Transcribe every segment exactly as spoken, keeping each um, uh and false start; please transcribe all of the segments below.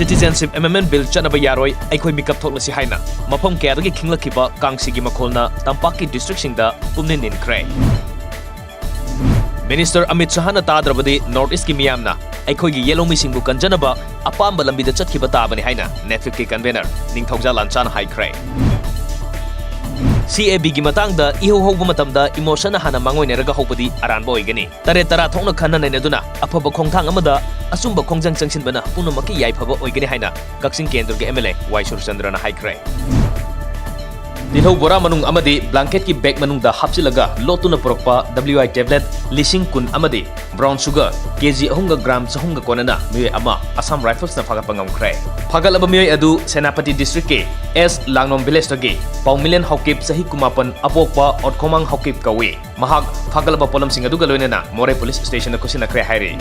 Citizenship Amendment Bill ꯆꯠꯅꯕ ꯌꯥꯔꯣꯏ, ꯑꯩꯈꯣꯏ ꯃꯤꯀꯞ ꯊꯣꯛꯂꯁꯤ ꯍꯥꯏꯅ ꯃꯐꯝ ꯀꯌꯥꯗꯒꯤ ꯈꯤꯡꯂꯛꯈꯤꯕ ꯀꯥꯡꯁꯤꯒꯤ ꯃꯈꯣꯜꯅ ꯇꯝꯄꯥꯛꯀꯤ districtꯁꯤꯡꯗ ꯄꯨꯝꯅꯤꯟ ꯅꯤꯟꯈ꯭ꯔꯦ꯫ Minister ꯑꯃꯤꯠ ꯁꯍꯥꯅ ꯇꯥꯗ꯭ꯔꯕꯗꯤ North Eastꯀꯤ ꯃꯤꯌꯥꯝꯅ ꯑꯩꯈꯣꯏꯒꯤ ꯌꯦꯜꯍꯧꯃꯤꯁꯤꯡꯕꯨ ꯀꯟꯖꯅꯕ ꯑꯄꯥꯝꯕ ꯂꯝꯕꯤꯗ ꯆꯠꯈꯤꯕ ꯇꯥꯕꯅꯤ ꯍꯥꯏꯅ NAFEDꯀꯤ convener ꯅꯤꯡꯊꯧꯖꯥ ꯂꯥꯟꯆꯥꯅ ꯍꯥꯏꯈ꯭ꯔꯦ꯫ CABꯒꯤ ꯃꯇꯥꯡꯗ ꯏꯍꯧ ꯍꯧꯕ ꯃꯇꯝꯗ emotionꯅ ꯍꯥꯟꯅ ꯃꯥꯡꯑꯣꯏꯅꯔꯒ ꯍꯧꯕꯗꯤ ꯑꯔꯥꯟꯕ ꯑꯣꯏꯒꯅꯤ꯫ ꯇꯔꯦꯠ ꯇꯔꯥ ꯊꯣꯛꯅ ꯈꯟꯅ ꯅꯩꯅꯗꯨꯅ ꯑꯐꯕ ꯈꯣꯡꯊꯥꯡ ꯑꯃꯗ ꯑꯆꯨꯝꯕ ꯈꯣꯡꯖꯪ ꯆꯪꯁꯤꯟꯕꯅ ꯄꯨꯝꯅꯃꯛꯀꯤ ꯌꯥꯏꯐꯕ ꯑꯣꯏꯒꯅꯤ ꯍꯥꯏꯅ ꯀꯛꯆꯤꯡ ꯀꯦꯟꯗ꯭ꯔꯒꯤ MLA ꯋꯥꯏ ꯁꯨꯔꯆꯟꯗ꯭ꯔꯅ ꯍꯥꯏꯈ꯭ꯔꯦ꯫ ꯇꯤꯜꯍꯧ ꯕꯣꯔꯥ ꯃꯅꯨꯡ ꯑꯃꯗꯤ blanketꯀꯤ bag ꯃꯅꯨꯡꯗ ꯍꯥꯞꯆꯤꯜꯂꯒ ꯂꯣꯠꯇꯨꯅ ꯄꯨꯔꯛꯄ WI tablet ꯂꯤꯁꯤꯡ ꯀꯨꯟ ꯑꯃꯗꯤ brown sugar KG ꯑꯍꯨꯝꯒ gram ꯆꯍꯨꯝꯒ ꯀꯣꯟꯅꯅ ꯃꯤꯑꯣꯏ ꯑꯃ Assam Riflesꯅ ꯐꯥꯒꯠꯄ ꯉꯝꯈ꯭ꯔꯦ꯫ ꯐꯥꯒꯠꯂꯕ ꯃꯤꯑꯣꯏ ꯑꯗꯨ ꯁꯦꯅꯥꯄꯇꯤ districtꯀꯤ ꯑꯦꯁ ꯂꯥꯡꯅꯣꯝ villageꯇꯒꯤ ꯄꯥꯎꯃꯤꯂꯦꯟ ꯍꯥꯎꯀꯤꯞ, ꯆꯍꯤ ꯀꯨꯟꯃꯥꯄꯟ, ꯑꯄꯣꯛꯄ ꯑꯣꯠꯈꯣꯃꯥꯡ ꯍꯥꯎꯀꯤꯞ ꯀꯧꯏ꯫ ꯃꯍꯥꯛ ꯐꯥꯒꯠꯂꯕ ꯄꯣꯠꯂꯝꯁꯤꯡ ꯑꯗꯨꯒ ꯂꯣꯏꯅꯅ ꯃꯣꯔꯦ police stationꯗ ꯈꯨꯠꯁꯤꯟꯅꯈ꯭ꯔꯦ ꯍꯥꯏꯔꯤ꯫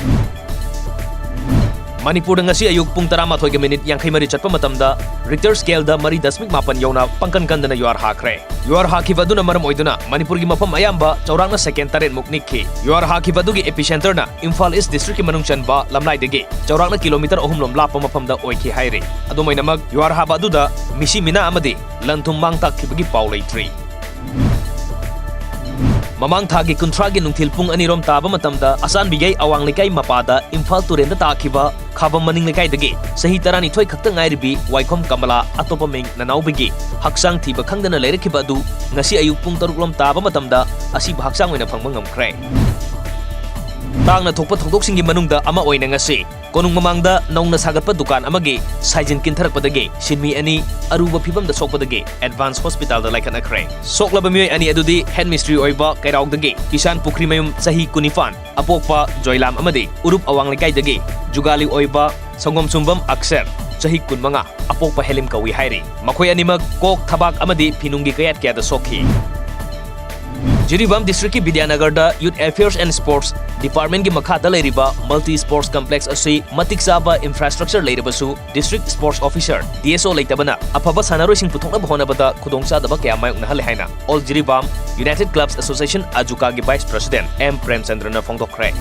ꯃꯅꯤꯄꯨꯔꯗ ꯉꯁꯤ ꯑꯌꯨꯛ ꯄꯨꯡ ꯇꯔꯥꯃꯥꯊꯣꯏꯒ minute ꯌꯥꯡꯈꯩ ꯃꯔꯤ ꯆꯠꯄ ꯃꯇꯝꯗ Richter scaleꯗ ꯃꯔꯤ ꯗꯁꯃꯤꯛ ꯃꯥꯄꯟ ꯌꯧꯅ ꯄꯪꯀꯟ ꯀꯟꯗꯅ ꯌꯨꯍꯥꯔ ꯍꯥꯈ꯭ꯔꯦ꯫ ꯌꯨꯍꯥꯔ ꯍꯥꯈꯤꯕ ꯑꯗꯨꯅ ꯃꯔꯝ ꯑꯣꯏꯗꯨꯅ ꯃꯅꯤꯄꯨꯔꯒꯤ ꯃꯐꯝ ꯑꯌꯥꯝꯕ ꯆꯥꯎꯔꯥꯛꯅ second ꯇꯔꯦꯠ ꯃꯨꯛ ꯅꯤꯛꯈꯤ꯫ ꯌꯨꯍꯥꯔ ꯍꯥꯈꯤꯕ ꯑꯗꯨꯒꯤ epicenterꯅ ꯏꯝꯐꯥꯜ East districtꯀꯤ ꯃꯅꯨꯡ ꯆꯟꯕ ꯂꯝꯂꯥꯏꯗꯒꯤ ꯆꯥꯎꯔꯥꯛꯅ kilometre ꯑꯍꯨꯝ ꯂꯣꯝ ꯂꯥꯞꯄ ꯃꯐꯝꯗ ꯑꯣꯏꯈꯤ ꯍꯥꯏꯔꯤ꯫ ꯑꯗꯨꯃꯥꯏꯅꯃꯛ, ꯌꯨꯍꯥꯔ ꯍꯥꯕ ꯑꯗꯨꯗ ꯃꯤꯁꯤ ꯃꯤꯅꯥ ꯑꯃꯗꯤ ꯂꯟ ꯊꯨꯝ ꯃꯥꯡ ꯇꯥꯛꯈꯤꯕꯒꯤ ꯄꯥꯎ ꯂꯩꯇ꯭ꯔꯤ꯫ ꯃꯃꯥꯡ ꯊꯥꯒꯤ ꯀꯨꯟꯊ꯭ꯔꯥꯒꯤ ꯅꯨꯡꯊꯤꯜ ꯄꯨꯡ ꯑꯅꯤꯔꯣꯝ ꯇꯥꯕ ꯃꯇꯝꯗ ꯑꯆꯥꯟꯕꯤꯒꯩ ꯑꯋꯥꯡ ꯂꯩꯀꯥꯏ ꯃꯄꯥꯗ ꯏꯝꯐꯥꯜ ꯇꯨꯔꯦꯟꯗ ꯇꯥꯈꯤꯕ ꯈꯥꯕꯝ ꯃꯅꯤꯡ ꯂꯩꯀꯥꯏꯗꯒꯤ ꯆꯍꯤ ꯇꯔꯥꯅꯤꯊꯣꯏ ꯈꯛꯇ ꯉꯥꯏꯔꯤꯕꯤ ꯋꯥꯏꯈꯣꯝ ꯀꯃꯂꯥ, ꯑꯇꯣꯞꯄ ꯃꯤꯡ ꯅꯅꯥꯎꯕꯤꯒꯤ, ꯍꯛꯆꯥꯡ ꯊꯤꯕ ꯈꯪꯗꯅ ꯂꯩꯔꯛꯈꯤꯕ ꯑꯗꯨ ꯉꯁꯤ ꯑꯌꯨꯛ ꯄꯨꯡ ꯇꯔꯨꯛ ꯂꯣꯝ ꯇꯥꯕ ꯃꯇꯝꯗ ꯑꯁꯤꯕ ꯍꯛꯆꯥꯡ ꯑꯣꯏꯅ ꯐꯪꯕ ꯉꯝꯈ꯭ꯔꯦ꯫ ꯇꯥꯡꯅ ꯊꯣꯛꯄ ꯊꯧꯗꯣꯛꯁꯤꯡꯒꯤ ꯃꯅꯨꯡꯗ ꯑꯃ ꯑꯣꯏꯅ ꯉꯁꯤ ꯀꯣꯅꯨꯡ ꯃꯃꯥꯡꯗ ꯅꯧꯅ ꯁꯥꯒꯠꯄ ꯗꯨꯀꯥꯟ ꯑꯃꯒꯤ ꯁꯥꯏꯖꯤꯟ ꯀꯤꯟꯊꯔꯛꯄꯗꯒꯤ ꯁꯤꯟꯃꯤ ꯑꯅꯤ ꯑꯔꯨꯕ ꯐꯤꯕꯝꯗ ꯁꯣꯛꯄꯗꯒꯤ Advance Hospitalꯗ ꯂꯥꯏꯀꯠꯅꯈ꯭ꯔꯦ꯫ ꯁꯣꯛꯂꯕ ꯃꯤꯑꯣꯏ ꯑꯅꯤ ꯑꯗꯨꯗꯤ head mistri ꯑꯣꯏꯕ ꯀꯩꯔꯥꯎꯗꯒꯤ ꯀꯤꯁꯥꯟ ꯄꯨꯈ꯭ꯔꯤꯃꯌꯨꯝ, ꯆꯍꯤ ꯀꯨꯟꯅꯤꯄꯥꯟ, ꯑꯄꯣꯛꯄ ꯖꯣꯏꯂꯥꯝ ꯑꯃꯗꯤ ꯎꯔꯨꯞ ꯑꯋꯥꯡ ꯂꯩꯀꯥꯏꯗꯒꯤ ꯖꯨꯒꯥꯂꯤ ꯑꯣꯏꯕ ꯁꯪꯒꯣꯝ ꯁꯨꯝꯕꯝ ꯑꯛꯁꯔ, ꯆꯍꯤ ꯀꯨꯟꯃꯉꯥ, ꯑꯄꯣꯛꯄ ꯍꯦꯂꯤꯝ ꯀꯧꯏ ꯍꯥꯏꯔꯤ꯫ ꯃꯈꯣꯏ ꯑꯅꯤꯃꯛ ꯀꯣꯛ, ꯊꯕꯥꯛ ꯑꯃꯗꯤ ꯐꯤꯅꯨꯡꯒꯤ ꯀꯌꯥꯠ ꯀꯌꯥꯗ ꯁꯣꯛꯈꯤ꯫ Jiribam districtꯀꯤ ꯕꯤꯗ꯭ꯌꯥꯅꯒꯔꯗ Youth Affairs and Sports Departmentꯀꯤ ꯃꯈꯥꯗ ꯂꯩꯔꯤꯕ multi sports complex ꯑꯁꯤ ꯃꯇꯤꯛ ꯆꯥꯕ infrastructure ꯂꯩꯔꯕꯁꯨ district sports officer, DSO ꯂꯩꯇꯕꯅ ꯑꯐꯕ ꯁꯥꯟꯅꯔꯣꯏꯁꯤꯡ ꯄꯨꯊꯣꯛꯅꯕ ꯍꯣꯠꯅꯕꯗ ꯈꯨꯗꯣꯡꯆꯥꯗꯕ ꯀꯌꯥ ꯃꯥꯌꯣꯛꯅꯍꯜꯂꯦ ꯍꯥꯏꯅ All Jiribam United Clubs Association, AJUCAꯒꯤ vice president ꯑꯦꯝ ꯄ꯭ꯔꯦꯝꯆꯟꯗ꯭ꯔꯅ ꯐꯣꯡꯗꯣꯛꯈ꯭ꯔꯦ꯫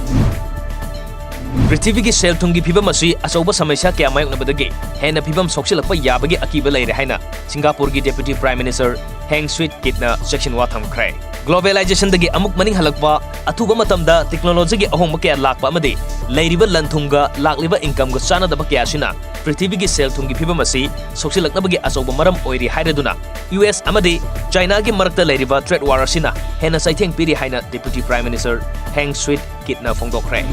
ꯄ꯭ꯔꯤꯊꯤꯕꯤꯒꯤ ꯁꯦꯜ-ꯊꯨꯝꯒꯤ ꯐꯤꯕꯝ ꯑꯁꯤ ꯑꯆꯧꯕ ꯁꯃꯁ꯭ꯌꯥ ꯀꯌꯥ ꯃꯥꯌꯣꯛꯅꯕꯗꯒꯤ ꯍꯦꯟꯅ ꯐꯤꯕꯝ ꯁꯣꯛꯆꯤꯜꯂꯛꯄ ꯌꯥꯕꯒꯤ ꯑꯀꯤꯕ ꯂꯩꯔꯦ ꯍꯥꯏꯅ ꯁꯤꯡꯒꯥꯄꯨꯔꯒꯤ Deputy Prime Minister Heng Swee Keatꯅ ꯆꯦꯛꯁꯤꯟꯋꯥ ꯊꯝꯈ꯭ꯔꯦ꯫ Globalizationꯗꯒꯤ ꯑꯃꯨꯛ ꯃꯅꯤꯡ ꯍꯜꯂꯛꯄ, ꯑꯊꯨꯕ ꯃꯇꯝꯗ technologyꯒꯤ ꯑꯍꯣꯡꯕ ꯀꯌꯥ ꯂꯥꯛꯄ ꯑꯃꯗꯤ ꯂꯩꯔꯤꯕ ꯂꯟ-ꯊꯨꯝꯒ ꯂꯥꯛꯂꯤꯕ incomeꯒ ꯆꯥꯟꯅꯗꯕ ꯀꯌꯥ ꯑꯁꯤꯅ ꯄ꯭ꯔꯤꯊꯤꯕꯤꯒꯤ ꯁꯦꯜ-ꯊꯨꯝꯒꯤ ꯐꯤꯕꯝ ꯑꯁꯤ ꯁꯣꯛꯆꯤꯜꯂꯛꯅꯕꯒꯤ ꯑꯆꯧꯕ ꯃꯔꯝ ꯑꯣꯏꯔꯤ ꯍꯥꯏꯔꯗꯨꯅ, ꯌꯨ ꯑꯦꯁ ꯑꯃꯗꯤ ꯆꯥꯏꯅꯥꯒꯤ ꯃꯔꯛꯇ ꯂꯩꯔꯤꯕ trade war ꯑꯁꯤꯅ ꯍꯦꯟꯅ ꯆꯩꯊꯦꯡ ꯄꯤꯔꯤ ꯍꯥꯏꯅ Deputy Prime Minister Heng Swee Keatꯅ ꯐꯣꯡꯗꯣꯛꯈ꯭ꯔꯦ꯫